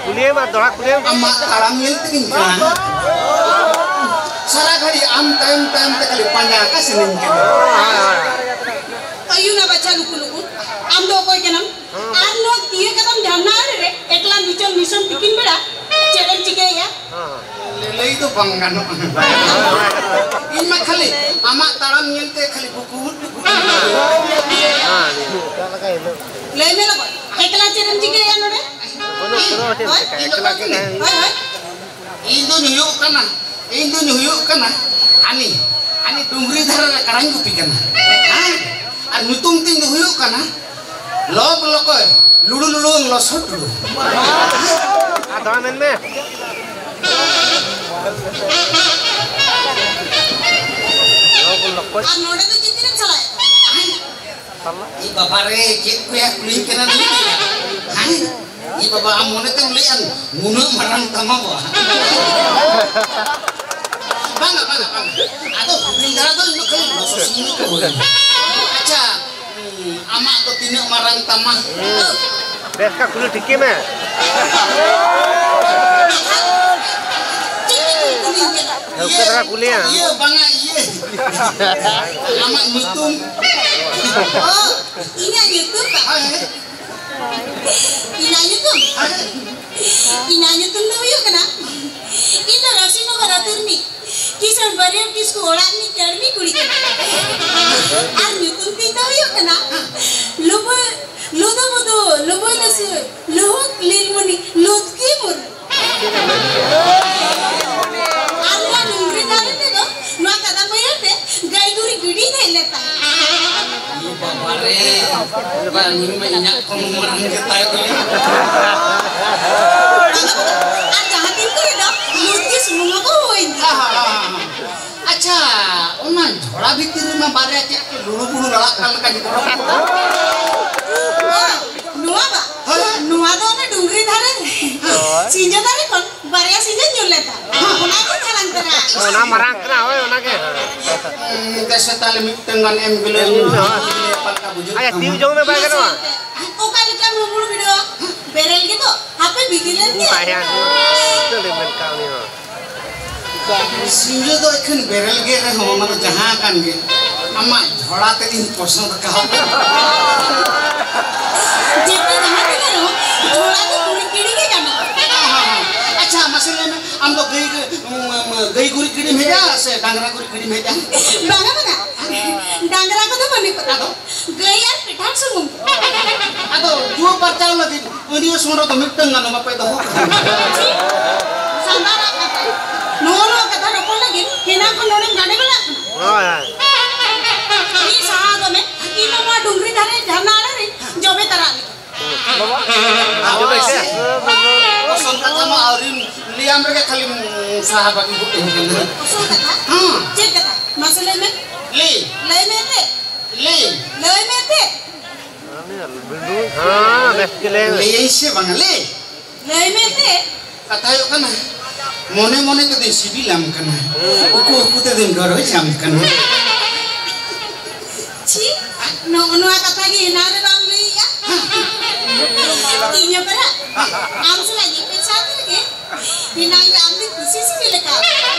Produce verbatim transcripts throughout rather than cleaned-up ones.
ᱠᱩᱞᱤᱭᱮᱢ ᱟᱨ ᱫᱚᱦᱲᱟ ᱠᱩᱞᱤᱭᱮᱢ᱾ ᱟᱢᱟᱜ ᱛᱟᱲᱟᱢ ᱧᱮᱞ ᱛᱮᱜᱤᱧ ᱠᱟᱱᱟ᱾ ᱥᱟᱨᱟ ᱜᱷᱟᱹᱲᱤ ᱟᱢ ᱛᱟᱭᱚᱢ ᱛᱟᱭᱚᱢ ᱛᱮ ᱠᱷᱟᱹᱞᱤ ᱯᱟᱸᱡᱟ ᱟᱠᱟ ᱥᱮᱱᱤᱧ ᱠᱟᱱᱟ᱾ ᱟᱭᱩ ᱱᱟ ᱵᱟᱪᱷᱟ ᱞᱩᱠᱩ ᱞᱩᱠᱩ, ᱟᱢ ᱫᱚ ᱚᱠᱚᱭ ᱠᱟᱱᱟᱢ? ᱟᱨ ᱱᱚᱣᱟ ᱛᱤᱭᱟᱹ ᱠᱟᱫᱟᱢ ᱡᱷᱟᱨᱱᱟ ᱟᱲᱮ ᱨᱮ ᱮᱠᱞᱟ ᱱᱤᱪᱚᱞ ᱱᱤᱥᱚᱱ ᱛᱤᱠᱤᱱ ᱵᱮᱲᱟ ᱪᱮᱫ ᱮᱢ ᱪᱤᱠᱟᱹᱭᱮᱭᱟ? ᱞᱟᱹᱞᱟᱹᱭ ᱫᱚ ᱵᱟᱝ ᱜᱟᱱᱚᱜᱼᱟ᱾ ᱤᱧ ᱢᱟ ᱠᱷᱟᱹᱞᱤ ᱟᱢᱟᱜ ᱛᱟᱲᱟᱢ ᱧᱮᱞᱛᱮ ᱠᱷᱟᱹᱞᱤ ᱵᱩᱠᱩ ᱦᱩᱰ ᱵᱩᱠᱩ ᱦᱩᱰ᱾ ᱞᱟᱹᱭ ᱢᱮ ᱞᱚᱜᱚᱱ, ᱮᱠᱞᱟ ᱪᱮᱫ ᱮᱢ ᱪᱤᱠᱟᱹᱭᱟ ᱱᱚᱰᱮ? ᱦᱳᱭ, ᱤᱧ ᱫᱚ ᱚᱠᱚᱭ ᱠᱟᱹᱱᱟᱹᱧ? ᱦᱳᱭ, ᱦᱳᱭ᱾ ᱤᱧ ᱫᱩᱧ ᱦᱩᱭᱩᱜ ᱠᱟᱱᱟ, ᱤᱧ ᱫᱩᱧ ᱦᱩᱭᱩᱜ ᱠᱟᱱᱟ ᱦᱟᱹᱱᱤ, ᱦᱟᱹᱱᱤ ᱰᱩᱝᱨᱤ ᱫᱷᱟᱨᱮ ᱨᱮ ᱠᱟᱲᱟᱧ ᱜᱩᱯᱤ ᱠᱟᱱᱟ᱾ ᱦᱮᱸ? ᱟᱨ ᱧᱩᱛᱩᱢ ᱛᱤᱧ ᱫᱚ ᱦᱩᱭᱩᱜ ᱠᱟᱱᱟ ᱞᱚᱠ ᱞᱚᱠᱚᱭ ᱞᱩᱲᱩ ᱞᱩᱲᱩ ᱞᱚᱥᱚᱫ ᱴᱩᱰᱩ᱾ ᱟᱫᱚ ᱢᱮᱱ ᱢᱮ᱾ ᱞᱚᱠ ᱞᱚᱠᱚᱭ᱾ ᱟᱨ ᱱᱚᱰᱮ ᱫᱚ ᱪᱮᱫ ᱛᱤᱱᱟᱹᱜ ᱪᱟᱞᱟᱜ? ᱮ ᱵᱟᱵᱟ ᱨᱮ, ᱪᱮᱫ ᱠᱚᱭᱟ ᱠᱩᱞᱤᱧ ᱠᱟᱱᱟ ᱱᱩᱭ? ᱦᱮᱸ? ᱮ ᱵᱟᱵᱟ, ᱟᱢ ᱢᱚᱱᱮ ᱛᱮᱢ ᱞᱟᱹᱭᱮᱫᱼᱟ ᱱᱩᱱᱟᱹᱜ ᱢᱟᱨᱟᱝ ᱛᱟᱢᱟ ᱵᱟ? ᱵᱟᱝᱟ, ᱵᱟᱝᱟ, ᱵᱟᱝᱟ᱾ ᱟᱫᱚ ᱦᱩᱰᱤᱧ ᱫᱷᱟᱨᱟ ᱫᱚ ᱤᱧ ᱫᱚ ᱠᱷᱟᱹᱞᱤ ᱞᱚᱥᱚᱫ ᱥᱩᱢᱩᱝ ᱠᱚ ᱦᱩᱭ᱾ ᱟᱪᱪᱷᱟ, ᱟᱢᱟᱜ ᱫᱚ ᱛᱤᱱᱟᱹᱜ ᱢᱟᱨᱟᱝ ᱛᱟᱢᱟ? ᱵᱮᱥ ᱠᱟ ᱠᱩᱞᱤ ᱴᱷᱤᱠ ᱢᱮ᱾ ᱴᱷᱟᱹᱣᱠᱟᱹ ᱫᱷᱟᱨᱟ ᱠᱩᱞᱤᱭᱟ᱾ ᱤᱭᱟᱹ ᱵᱟᱝᱟ, ᱤᱭᱟᱹ᱾ ᱟᱢᱟᱜ ᱧᱩᱛᱩᱢ? ᱚ, ᱤᱧᱟᱹᱜ ᱧᱩᱛᱩᱢ ᱫᱚ? ᱦᱳᱭ, ᱦᱳᱭ᱾ ᱤᱧᱟᱹᱜ ᱧᱩᱛᱩᱢ? ᱦᱳᱭ, ᱦᱳᱭ᱾ ᱤᱧᱟᱹᱜ ᱧᱩᱛᱩᱢ ᱫᱚ ᱦᱩᱭᱩᱜ ᱠᱟᱱᱟ, ᱤᱧ ᱫᱚ ᱨᱟᱥᱤᱱᱚᱜᱚᱨ ᱟᱹᱛᱩ ᱨᱤᱱᱤᱡ ᱠᱤᱥᱟᱹᱬ ᱵᱟᱹᱨᱭᱟᱹᱢ ᱠᱤᱥᱠᱩ ᱚᱲᱟᱜ ᱨᱤᱱᱤᱡ ᱠᱟᱹᱲᱢᱤ ᱠᱩᱲᱤ ᱠᱟᱱᱟ᱾ ᱟᱨ ᱧᱩᱛᱩᱢ ᱛᱤᱧ ᱫᱚ ᱦᱩᱭᱩᱜ ᱠᱟᱱᱟ ᱞᱩᱵᱩᱭ, ᱞᱩᱫᱩ ᱵᱩᱫᱩ, ᱞᱩᱵᱩᱭ ᱞᱩᱥᱩᱭ, ᱞᱩᱦᱩᱠ ᱞᱤᱞᱢᱩᱱᱤ, ᱞᱩᱛᱠᱤ ᱢᱩᱨᱢᱩ᱾ ᱟᱨ ᱱᱚᱣᱟ ᱰᱩᱝᱨᱤ ᱫᱷᱟᱨᱮ ᱛᱮᱫᱚ ᱱᱚᱣᱟ ᱠᱟᱫᱟ ᱵᱟᱹᱭᱦᱟᱹᱲ ᱛᱮ ᱜᱟᱹᱭ ᱜᱩᱨᱤᱡ ᱜᱤᱰᱤᱧ ᱦᱮᱡ ᱞᱮᱱ ᱛᱟᱦᱮᱸᱫ᱾ ᱵᱟᱵᱟ ᱨᱮ, ᱵᱟᱝ, ᱩᱱᱤ ᱢᱟ ᱤᱧᱟᱹᱜ ᱠᱷᱚᱱ ᱢᱟᱨᱟᱝ ᱜᱮ ᱛᱟᱭ ᱫᱚ᱾ ᱟᱨ ᱡᱟᱦᱟᱸ ᱛᱤᱱ ᱠᱚᱨᱮ ᱫᱚ ᱞᱩᱛᱠᱤ ᱥᱩᱱᱩᱢ ᱦᱚᱸᱠᱚ ᱦᱩᱭ ᱜᱮᱭᱟ᱾ ᱟᱦᱟ, ᱟᱦᱟ, ᱟᱦᱟ᱾ ᱟᱪᱪᱷᱟ, ᱚᱱᱟ ᱡᱷᱚᱲᱟ ᱵᱷᱤᱛᱤᱨ ᱨᱮᱢᱟ ᱵᱟᱨᱭᱟ ᱪᱮᱫ ᱠᱚ ᱞᱩᱲᱩ ᱵᱩᱲᱩ ᱞᱟᱲᱟᱜ ᱠᱟᱱ ᱞᱮᱠᱟ ᱧᱮᱞᱚᱜ ᱠᱟᱱᱟ? ᱚ, ᱱᱚᱣᱟ ᱵᱟ? ᱦᱳᱭ᱾ ᱱᱚᱣᱟ ᱫᱚ ᱚᱱᱟ ᱰᱩᱝᱨᱤ ᱫᱷᱟᱨᱮ ᱨᱮ᱾ ᱦᱳᱭ᱾ ᱥᱤᱸᱡᱚ ᱫᱟᱨᱮ ᱠᱷᱚᱱ ᱵᱟᱨᱭᱟ ᱥᱤᱸᱡᱚ ᱧᱩᱨ ᱞᱮᱱ ᱛᱟᱦᱮᱸᱫ᱾ ᱚᱱᱟ ᱜᱮ ᱦᱟᱞᱟᱝ ᱛᱚᱨᱟ᱾ ᱚᱱᱟ ᱢᱟᱨᱟᱝ ᱠᱟᱱᱟ, ᱦᱳᱭ, ᱚᱱᱟ ᱜᱮ᱾ ᱦᱩᱸ, ᱫᱮᱥᱮ ᱛᱟᱦᱞᱮ ᱢᱤᱫᱴᱟᱝ ᱜᱟᱱ ᱮᱢ ᱜᱮᱞᱮ᱾ ᱦᱳᱭ᱾ ᱚᱠᱟ ᱞᱮᱠᱟ ᱵᱩᱡᱷᱟᱹᱜ ᱟᱪᱪᱷᱟ, ᱛᱟᱢᱟ? ᱛᱤ ᱡᱚᱢ ᱢᱮ ᱵᱟᱭ ᱜᱟᱱᱚᱜᱼᱟ? ᱚᱠᱟ ᱞᱮᱠᱟ ᱢᱩᱢᱩᱲ ᱵᱤᱰᱟᱹᱣᱟ? ᱵᱮᱨᱮᱞ ᱜᱮ ᱫᱚ, ᱦᱟᱯᱮ ᱵᱤᱫᱤ ᱞᱮᱱ ᱜᱮ᱾ ᱢᱟᱭᱟ, ᱩᱛᱟᱹᱨ ᱮ ᱢᱮᱱ ᱠᱟᱜ ᱩᱱᱤ ᱦᱚᱸ᱾ ᱥᱤᱸᱡᱳ ᱫᱚ ᱮᱠᱷᱮᱱ ᱵᱮᱨᱮᱞ ᱜᱮ ᱨᱮᱦᱚᱸ, ᱚᱱᱟ ᱫᱚ ᱡᱟᱦᱟᱸ ᱠᱟᱱ ᱜᱮ, ᱟᱢᱟᱜ ᱡᱷᱚᱲᱟ ᱛᱮᱜᱤᱧ ᱯᱚᱥᱚᱸᱫ ᱠᱟᱜᱼᱟ᱾ ᱡᱮᱛᱮ ᱡᱟᱦᱟᱸ ᱛᱮᱜᱮ ᱨᱮᱦᱚᱸ, ᱡᱷᱚᱲᱟ ᱫᱚ ᱜᱩᱲᱤ ᱜᱤᱲᱤ ᱜᱮ ᱜᱟᱱᱚᱜᱼᱟ᱾ ᱟᱪᱪᱷᱟ, ᱢᱟᱥᱮ ᱞᱟᱹᱭ ᱢᱮ, ᱟᱢ ᱫᱚ ᱜᱟᱹᱭ, ᱜᱟᱹᱭ ᱜᱩᱨᱤᱡ ᱜᱤᱰᱤᱢ ᱦᱮᱡᱼᱟ ᱥᱮ ᱰᱟᱝᱨᱟ ᱜᱩᱨᱤᱡ ᱜᱤᱰᱤᱢ ᱦᱮᱡᱼᱟ? ᱵᱟᱝᱟ, ᱵᱟᱝᱟ, ᱰᱟᱝᱨᱟ ᱠᱚᱫᱚ ᱵᱟᱹᱱᱩᱜ ᱠᱚᱣᱟ᱾ ᱟᱫᱚ? ᱜᱟᱹᱭ ᱟᱨ ᱯᱮᱴᱷᱟᱲ ᱥᱩᱢᱩᱝ᱾ ᱟᱫᱚ ᱡᱩᱣᱟᱹ ᱯᱟᱨᱪᱟᱣ ᱞᱟᱹᱜᱤᱫ ᱟᱹᱰᱤᱭᱟᱹ ᱥᱚᱸᱰᱚ ᱫᱚ ᱢᱤᱫᱴᱟᱝ ᱜᱟᱱ ᱦᱚᱸ ᱵᱟᱯᱮ ᱫᱚᱦᱚ ᱠᱟᱜᱼᱟ᱾ ᱥᱟᱱᱛᱟᱲᱟᱜ ᱠᱟᱛᱷᱟ᱾ ᱱᱚᱣᱟ ᱱᱚᱣᱟ ᱠᱟᱛᱷᱟ ᱨᱚᱯᱚᱲ ᱞᱟᱹᱜᱤᱫ ᱦᱮᱱᱟᱝ ᱠᱷᱚᱱ ᱱᱚᱰᱮᱢ ᱜᱟᱰᱮ ᱵᱟᱲᱟᱜ ᱠᱟᱱᱟ᱾ ᱦᱳᱭ, ᱦᱳᱭ᱾ ᱤᱧ ᱥᱟᱦᱟ ᱫᱚ ᱢᱮ, ᱤᱧ ᱫᱚ ᱱᱚᱣᱟ ᱰᱩᱝᱨᱤ ᱫᱷᱟᱨᱮ ᱡᱷᱟᱨᱱᱟ ᱟᱲᱮ ᱨᱮ ᱡᱚᱵᱮ ᱛᱟᱨᱟ ᱞᱮ᱾ ᱵᱟᱵᱟ, ᱟᱫᱚ ᱡᱚᱵᱮ ᱥᱮ? ᱥᱮ? ᱚᱥᱚᱞ ᱠᱟᱛᱷᱟ ᱢᱟ ᱟᱹᱣᱨᱤᱢ ᱞᱟᱹᱭᱟᱢ ᱨᱮᱜᱮ ᱠᱷᱟᱹᱞᱤᱢ ᱥᱟᱦᱟ ᱵᱟᱹᱜᱤ ᱜᱚᱫ ᱮᱱ ᱠᱟᱱᱟ᱾ ᱚᱥᱚᱞ ᱠᱟᱛᱷᱟ? ᱦᱮᱸ᱾ ᱪᱮᱫ ᱠᱟᱛᱷᱟ? ᱢᱟᱥᱮ ᱞᱟᱹᱭ ᱢᱮ᱾ ᱞᱟᱹᱭ᱾ ᱞᱟᱹᱭ ᱢᱮ ᱮᱱᱛᱮᱫ᱾ ᱞᱟᱹᱭ᱾ ᱞᱟᱹᱭ ᱢᱮ ᱮᱱᱛᱮᱫ᱾ ᱦᱮᱸ, ᱵᱮᱥ ᱜᱮ ᱞᱟᱹᱭ ᱢᱮ᱾ ᱞᱟᱹᱭᱟᱹᱧ ᱥᱮ ᱵᱟᱝᱟ? ᱞᱟᱹᱭ᱾ ᱞᱟᱹᱭ ᱢᱮ ᱮᱱᱛᱮᱫ᱾ ᱠᱟᱛᱷᱟ ᱦᱩᱭᱩᱜ ᱠᱟᱱᱟ, ᱢᱚᱱᱮ ᱢᱚᱱᱮ ᱛᱮᱫᱚᱧ ᱥᱤᱵᱤᱞᱟᱢ ᱠᱟᱱᱟ, ᱩᱠᱩ ᱩᱠᱩ ᱛᱮᱫᱚᱧ ᱜᱚᱨᱚᱡᱟᱢ ᱠᱟᱱᱟ᱾ ᱪᱷᱤ, ᱱᱚᱜᱼᱚ ᱱᱚᱣᱟ ᱠᱟᱛᱷᱟ ᱜᱮ ᱮᱱᱟᱝ ᱨᱮ ᱵᱟᱢ ᱞᱟᱹᱭᱮᱜᱼᱟ᱾ ᱤᱧ ᱦᱚᱸ ᱯᱮᱲᱟ, ᱟᱢ ᱥᱟᱞᱟᱜ ᱧᱮᱯᱮᱞ ᱥᱟᱶᱛᱮ ᱨᱮᱜᱮ ᱮᱱᱟᱝ ᱨᱮ ᱟᱢ ᱫᱚ ᱠᱩᱥᱤ ᱥᱤᱵᱤᱞ ᱟᱠᱟᱫ᱾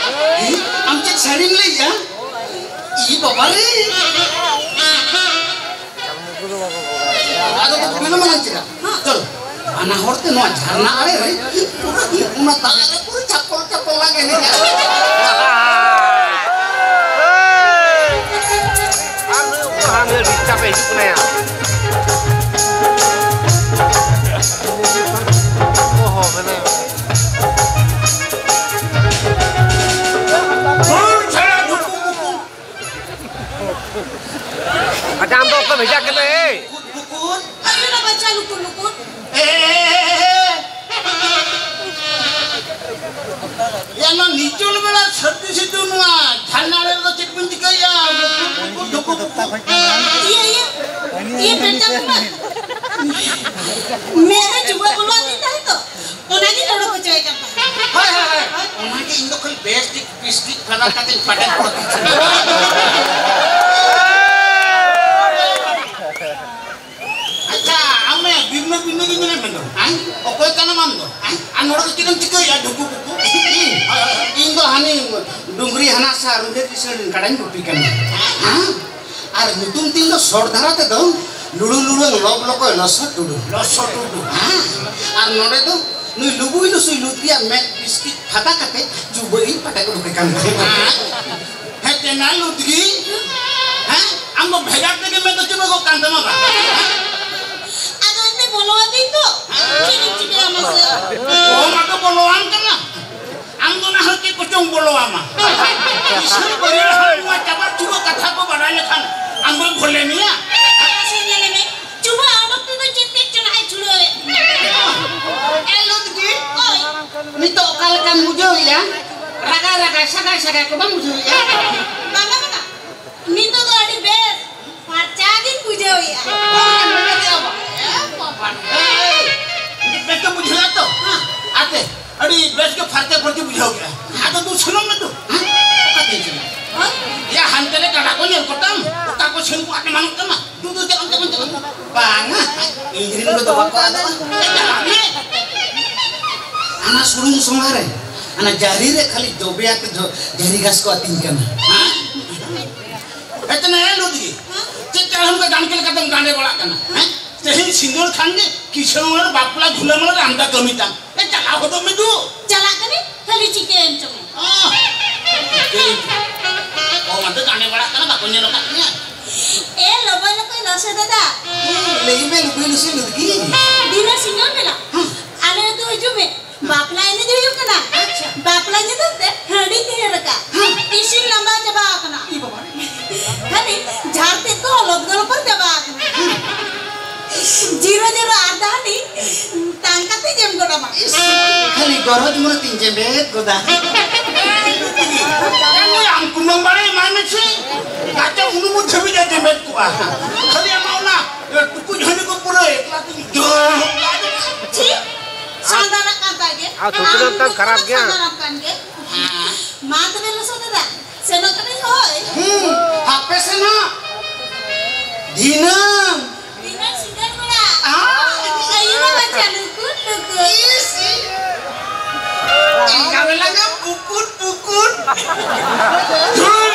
ᱦᱮᱸ? ᱟᱢ ᱪᱮᱫ ᱥᱟᱹᱨᱤᱢ ᱞᱟᱹᱭᱮᱜᱼᱟ? ᱤ ᱵᱟᱵᱟ ᱨᱮ! ᱟᱫᱚ ᱛᱚ ᱵᱤᱞᱚᱢ ᱟᱞᱟᱝ ᱪᱮᱫᱟᱜ? ᱪᱚᱞ, ᱵᱟᱱᱟ ᱦᱚᱲ ᱛᱮ ᱱᱚᱣᱟ ᱡᱷᱟᱨᱱᱟ ᱟᱲᱮ ᱨᱮ ᱯᱩᱨᱟᱹ ᱚᱱᱟ ᱫᱟᱜ ᱨᱮ ᱯᱩᱨᱟᱹ ᱪᱟᱯᱚᱞ ᱪᱟᱯᱚᱞ ᱞᱟᱝ ᱮᱱᱮᱡᱼᱟ᱾ ᱟᱢ ᱫᱚ ᱩᱠᱩ ᱦᱟᱢ ᱰᱤᱥᱴᱟᱵ ᱮ ᱦᱤᱡᱩᱜ ᱠᱟᱱᱟ ᱭᱟ᱾ ᱚᱦᱚ, ᱢᱮᱱᱟᱭ᱾ ᱟᱪᱪᱷᱟ, ᱟᱢ ᱫᱚ ᱚᱠᱚᱭ ᱵᱷᱮᱡᱟ ᱠᱮᱫ ᱢᱮ? ᱮᱭ! ᱞᱩᱠᱩᱨ, ᱞᱩᱠᱩᱨ᱾ ᱟᱞᱮ ᱫᱚ ᱵᱟᱪᱟ ᱞᱩᱠᱩᱨ, ᱞᱩᱠᱩᱨ᱾ ᱮ, ᱮ, ᱮ, ᱮ, ᱮ᱾ ᱭᱟ, ᱱᱚᱣᱟ ᱱᱤᱪᱚᱞ ᱵᱮᱲᱟ ᱥᱟᱹᱨᱫᱤ ᱥᱤᱛᱩᱝ ᱱᱚᱣᱟ ᱡᱷᱟᱨᱱᱟ ᱨᱮᱫᱚ ᱪᱮᱫ ᱵᱚᱱ ᱪᱤᱠᱟᱹᱭᱟ? ᱞᱩᱠᱩᱨ, ᱞᱩᱠᱩᱨ, ᱰᱷᱩᱠᱩᱨ, ᱰᱷᱩᱠᱩᱨ᱾ ᱤᱭᱟᱹ, ᱤᱭᱟᱹ, ᱤᱭᱟᱹ, ᱯᱮᱱᱴᱟ ᱠᱚᱢᱟ᱾ ᱢᱮᱫ ᱨᱮ ᱪᱩᱵᱟᱹᱜ ᱵᱚᱞᱚ ᱟᱹᱫᱤᱧ ᱛᱟᱦᱮᱸ ᱛᱚ᱾ ᱚᱱᱟᱜᱤᱧ ᱚᱰᱚᱠ ᱦᱚᱪᱚᱭᱮ ᱠᱟᱱ ᱛᱟᱦᱮᱸᱫ᱾ ᱦᱳᱭ, ᱦᱳᱭ, ᱦᱳᱭ᱾ ᱚᱱᱟᱜᱮ ᱤᱧ ᱫᱚ ᱠᱷᱟᱹᱞᱤ ᱵᱮᱥ ᱴᱷᱤᱠ ᱯᱤᱥ ᱴᱷᱤᱠ ᱯᱷᱮᱰᱟᱛ ᱠᱟᱛᱮᱧ ᱯᱟᱴᱮᱫ ᱜᱚᱫ ᱠᱟᱜ ᱠᱟᱱᱟ᱾ ᱟᱪᱪᱷᱟ, ᱟᱢ ᱢᱮ ᱵᱤᱢᱱᱚ ᱵᱤᱢᱱᱚ ᱜᱮ ᱢᱮᱱᱟᱢ ᱢᱮ ᱫᱚ᱾ ᱦᱮᱸ? ᱨᱮᱱ ᱠᱟᱰᱟᱧ ᱜᱩᱯᱤ ᱠᱟᱱᱟ᱾ ᱦᱮᱸ? ᱟᱨ ᱧᱩᱛᱩᱢ ᱛᱤᱧ ᱫᱚ ᱥᱚᱨᱴ ᱫᱷᱟᱨᱟ ᱛᱮᱫᱚ ᱞᱩᱲᱩ ᱞᱩᱲᱩ ᱞᱚᱵ ᱞᱚᱠᱚᱭ ᱞᱚᱥᱚᱫ ᱴᱩᱰᱩ᱾ ᱞᱚᱥᱚᱫ ᱴᱩᱰᱩ᱾ ᱦᱮᱸ? ᱟᱨ ᱱᱚᱰᱮ ᱫᱚ ᱱᱩᱭ ᱞᱩᱵᱩᱭ ᱞᱩᱥᱩᱭ ᱞᱩᱛ ᱜᱮᱭᱟ ᱢᱮᱫ ᱵᱤᱥᱠᱤᱴ ᱯᱷᱟᱫᱟ ᱠᱟᱛᱮ ᱪᱩᱵᱟᱹᱜ ᱤᱧ ᱯᱟᱴᱮ ᱩᱰᱩᱠᱮ ᱠᱟᱱ ᱛᱟᱦᱮᱸᱫ᱾ ᱦᱮᱸ, ᱛᱮᱱᱟ ᱞᱩᱛᱜᱤ? ᱦᱮᱸ? ᱟᱢ ᱫᱚ ᱵᱷᱮᱜᱟᱨ ᱛᱮᱜᱮ ᱢᱮᱫ ᱫᱚ ᱪᱩᱵᱟᱹ ᱠᱚᱜ ᱠᱟᱱ ᱛᱟᱢᱟ ᱵᱟᱝ? ᱟᱫᱚ ᱮᱱᱛᱮ ᱵᱚᱞᱚ ᱟᱹᱫᱤᱧ ᱫᱚ᱾ ᱪᱮᱫ ᱮᱢ ᱪᱤᱠᱟᱹᱭᱟ ᱢᱟᱥᱮ? ᱚ, ᱢᱟ ᱛᱚ ᱵᱚᱞᱚᱣᱟᱢ ᱠᱟᱱᱟ᱾ ᱟᱢ ᱫᱚ ᱱᱟᱦᱟᱜ ᱪᱮᱫ ᱠᱚᱪᱚᱝ ᱵᱚᱞᱚᱣᱟᱢᱟ᱾ ᱠᱤᱥᱟᱹᱬ ᱵᱟᱹᱨᱭᱟᱹ ᱦᱚᱲ ᱱᱚᱣᱟ ᱪᱟᱵᱟ ᱪᱩᱵᱟᱹ ᱠᱟᱛᱷᱟ ᱠᱚ ᱵᱟᱰᱟᱭ ᱞᱮᱠᱷᱟᱱ ᱟᱢ ᱫᱚᱭ ᱵᱷᱚᱞᱮ ᱢᱮᱭᱟ᱾ ᱟᱯᱟᱥᱮ ᱧᱮᱞᱮ ᱢᱮ, ᱪᱩᱵᱟᱹ ᱚᱰᱚᱠ ᱛᱮᱫᱚ ᱪᱮᱫ ᱛᱮ ᱪᱚ ᱱᱟᱦᱟᱜ ᱮ ᱪᱷᱩᱲᱟᱹᱣᱮᱫ᱾ ᱮ, ᱞᱩᱛ ᱜᱮ᱾ ᱦᱳᱭ᱾ ᱱᱤᱛᱚᱜ ᱚᱠᱟ ᱞᱮᱠᱟᱢ ᱵᱩᱡᱷᱟᱹᱣᱮᱫᱼᱟ? ᱨᱟᱜᱟ ᱨᱟᱜᱟ, ᱥᱟᱜᱟ ᱥᱟᱜᱟ ᱠᱚ ᱵᱟᱢ ᱵᱩᱡᱷᱟᱹᱣᱮᱫᱼᱟ? ᱵᱟᱝᱟ, ᱵᱟᱝᱟ᱾ ᱱᱤᱛᱚᱜ ᱫᱚ ᱟᱹᱰᱤ ᱵᱮᱥ ᱯᱷᱟᱨᱪᱟ ᱜᱤᱧ ᱵᱩᱡᱷᱟᱹᱣᱮᱫᱼᱟ᱾ ᱵᱟᱝᱟ, ᱱᱚᱰᱮ ᱫᱚ ᱵᱟᱝ᱾ ᱮ, ᱵᱟᱵᱟ᱾ ᱮ, ᱮ, ᱵᱮᱥ ᱜᱮ ᱵᱩᱡᱷᱟᱹᱣᱟ ᱛᱚ? ᱦᱮᱸ᱾ ᱟᱛᱮ, ᱟᱹᱰᱤ ᱵᱮᱥ ᱜᱮ ᱯᱷᱟᱨᱪᱟ ᱯᱷᱟᱹᱨᱪᱤ ᱵᱩᱡᱷᱟᱹᱣ ᱠᱮᱫᱼᱟ᱾ ᱟᱫᱚ ᱫᱩ ᱥᱮᱱᱚᱜ ᱢᱮ ᱫᱩ᱾ ᱦᱮᱸ? ᱚᱠᱟᱛᱮᱧ ᱥᱮᱱᱚᱜᱼᱟ? ᱦᱮᱸ? ᱭᱟ, ᱦᱟᱱᱛᱮ ᱨᱮ ᱜᱟᱰᱟ ᱠᱚ ᱧᱮᱞ ᱠᱚᱛᱟᱢ, ᱚᱠᱟ ᱠᱚ ᱥᱮᱱ ᱠᱚ ᱟᱫ ᱮᱢᱟᱱᱚᱜ ᱛᱟᱢᱟ᱾ ᱫᱩ, ᱫᱩ, ᱪᱟᱞᱟᱜ ᱢᱮ, ᱪᱟᱞᱟᱜ ᱢᱮ, ᱪᱟᱞᱟᱜ ᱢᱮ᱾ ᱵᱟᱝᱟ, ᱤᱧ ᱨᱮᱱ ᱠᱚᱫᱚ ᱵᱟᱠᱚ ᱟᱫᱚᱜᱼᱟ᱾ ᱪᱟᱞᱟᱜ ᱢᱮ᱾ ᱦᱟᱱᱟ ᱥᱩᱲᱩᱝ ᱥᱚᱸᱜᱷᱟ ᱨᱮ, ᱦᱟᱱᱟ ᱡᱟᱹᱨᱤ ᱨᱮ ᱠᱷᱟᱹᱞᱤ ᱡᱚᱵᱮ ᱟᱛᱮ ᱡᱚ-, ᱡᱟᱹᱨᱤ ᱜᱷᱟᱥ ᱠᱚ ᱟᱹᱛᱤᱧ ᱠᱟᱱᱟ᱾ ᱦᱮᱸ? ᱮᱛᱱᱟ ᱮ ᱞᱩᱫᱽᱜᱤ, ᱪᱮᱫ ᱪᱟᱲᱦᱟᱢ ᱠᱚ ᱜᱟᱱ ᱪᱮᱫ ᱞᱮᱠᱟᱛᱮᱢ ᱜᱟᱸᱰᱮ ᱵᱟᱲᱟᱜ ᱠᱟᱱᱟ? ᱦᱮᱸ? ᱛᱮᱦᱮᱧ ᱥᱤᱸᱜᱟᱹᱲ ᱠᱷᱟᱱ ᱜᱮ ᱠᱤᱥᱟᱹᱬ ᱦᱚᱲ ᱵᱟᱯᱞᱟ ᱜᱷᱩᱞᱟᱹ ᱢᱟᱞᱟ ᱨᱮ ᱟᱢᱫᱟ ᱠᱟᱹᱢᱤ ᱛᱟᱢ᱾ ᱮ, ᱪᱟᱞᱟᱣ ᱦᱚᱫᱚᱜ ᱢᱮ ᱫᱩ᱾ ᱪᱟᱞᱟᱜ ᱠᱟᱹᱱᱟᱹᱧ, ᱠᱷᱟᱹᱞᱤ ᱪᱤᱠᱟᱹᱭᱮᱱ ᱪᱚᱝ᱾ ᱚ, ᱪᱤᱠᱟᱹᱭᱮᱱ ᱪᱚᱝ᱾ ᱚ, ᱚᱱᱛᱮ ᱜᱟᱸᱰᱮ ᱵᱟᱲᱟᱜ ᱠᱟᱱᱟ, ᱵᱟᱠᱚ ᱧᱮᱞ ᱟᱠᱟᱫ ᱢᱮᱭᱟ᱾ ᱮ, ᱞᱚᱵᱚᱭ ᱞᱚᱠᱚᱭ ᱞᱚᱥᱮ ᱫᱟᱫᱟ᱾ ᱞᱟᱹᱭ ᱢᱮ, ᱞᱩᱵᱩᱭ ᱞᱚᱥᱮ ᱞᱩᱫᱽᱜᱤ᱾ ᱫᱷᱤᱱᱟᱹ ᱥᱤᱸᱜᱟᱹᱲ ᱵᱮᱞᱟ᱾ ᱦᱩᱸ᱾ ᱟᱞᱮ ᱟᱹᱛᱩ ᱦᱤᱡᱩᱜ ᱢᱮ᱾ ᱵᱟᱯᱞᱟ ᱮᱱᱮᱡ ᱦᱩᱭᱩᱜ ᱠᱟᱱᱟ᱾ ᱟᱪᱪᱷᱟ᱾ ᱵᱟᱯᱞᱟ ᱧᱩᱛᱩᱢ ᱛᱮ ᱦᱟᱺᱰᱤ ᱰᱷᱮᱨ ᱟᱠᱟᱫ᱾ ᱦᱩᱸ᱾ ᱤᱥᱤᱱ ᱞᱟᱸᱫᱟ ᱪᱟᱵᱟ ᱟᱠᱟᱱᱟ᱾ ᱤ ᱵᱟᱵᱟ ᱨᱮ᱾ ᱠᱷᱟᱹᱞᱤ ᱡᱷᱟᱨ ᱛᱮᱫ ᱠᱚ ᱚᱞᱚᱫ ᱜᱚᱞᱯᱚ ᱪᱟᱵᱟ ᱟᱠᱟᱱᱟ᱾ ᱡᱤᱨᱳ ᱡᱤᱨᱳ ᱟᱨ ᱫᱟᱦᱟᱱᱤ ᱛᱟᱝ ᱠᱟᱛᱮ ᱡᱮᱢ ᱜᱚᱫ ᱟᱢᱟ᱾ ᱤᱥ, ᱠᱷᱟᱹᱞᱤ ᱜᱚᱨᱚᱡᱽ ᱢᱚᱱᱮ ᱛᱤᱧ ᱡᱮᱢᱮᱫ ᱜᱚᱫᱟ᱾ ᱮ ᱱᱩᱭ ᱟᱢ ᱠᱩᱢᱟᱹᱝ ᱵᱟᱲᱮ ᱮᱢᱟᱭ ᱢᱮ ᱥᱮ᱾ ᱜᱟᱛᱮ ᱩᱱᱩᱢ ᱫᱷᱟᱹᱵᱤᱡ ᱮ ᱡᱮᱢᱮᱫ ᱠᱚᱜᱼᱟ᱾ ᱠᱷᱟᱹᱞᱤ ᱟᱢᱟᱜ ᱚᱱᱟ ᱴᱩᱠᱩᱡ ᱦᱟᱺᱰᱤ ᱠᱚ ᱯᱩᱨᱟᱹ ᱮᱠᱞᱟ ᱛᱮᱜᱮ ᱡᱚᱢ ᱠᱟᱜ ᱫᱚ᱾ ᱪᱷᱤ, ᱥᱟᱱᱛᱟᱲᱟᱜ ᱠᱟᱱ ᱛᱟᱭ ᱜᱮ᱾ ᱟᱨ ᱥᱩᱛᱨᱚ ᱟᱢ ᱛᱟᱢ ᱠᱷᱟᱨᱟᱯ ᱜᱮᱭᱟ᱾ ᱥᱟᱱᱛᱟᱲᱟᱜ ᱠᱟᱱ ᱜᱮ᱾ ᱦᱮᱸ᱾ ᱢᱟ ᱛᱚᱵᱮ ᱞᱚᱥᱚᱫ ᱫᱟᱫᱟ, ᱥᱮᱱᱚᱜ ᱠᱟᱹᱱᱟᱹᱧ ᱦᱳᱭ᱾ ᱦᱩᱸ, ᱦᱟᱯᱮ ᱥᱮ ᱱᱟᱜ᱾ ᱫᱷᱤᱱᱟᱹᱝ᱾ ᱫᱷᱤᱱᱟᱹᱝ ᱥᱤᱸᱜᱟᱹᱲ ᱵᱮᱲᱟ᱾ ᱟᱭᱩ ᱵᱟᱵᱟ ᱪᱟᱹᱞᱩ ᱠᱩᱴ ᱠᱩᱴ᱾ ᱤᱥ, ᱤᱥ᱾ ᱮᱸᱜᱟ ᱢᱮᱞᱟ ᱜᱮ ᱯᱩᱠᱩᱴ ᱯᱩᱠᱩᱴ᱾ ᱫᱷᱩᱨ᱾